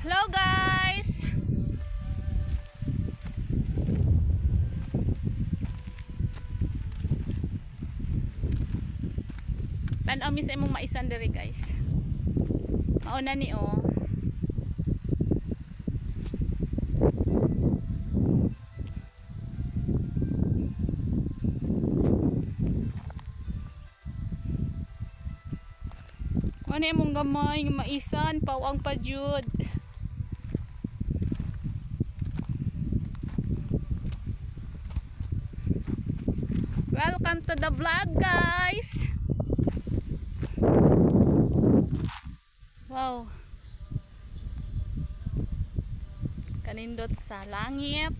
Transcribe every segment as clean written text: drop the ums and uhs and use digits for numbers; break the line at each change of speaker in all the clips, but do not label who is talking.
Hello, guys! Tan-aw mi sa imong maisan diri, guys. Mauna ni oh. Ano imong gamay nga maisan, pawang pa jud. Welcome to the vlog, guys. Wow. Kanindot sa langit.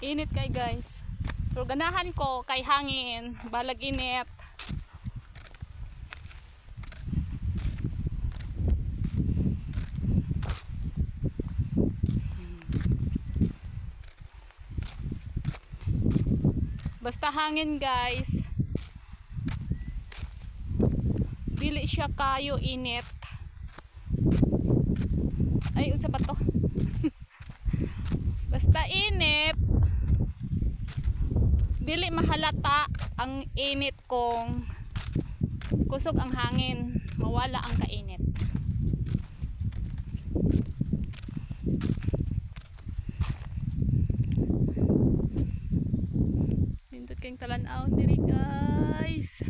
Init kay, guys. Pero ganahan ko kay hangin, balag init. Basta hangin, guys. Dili siya kayo init. Ay, unsa ba to? Basta init. Dili mahalata ang init kung kusog ang hangin, mawala ang kainit. Nindot kayong talan-aw diri, guys.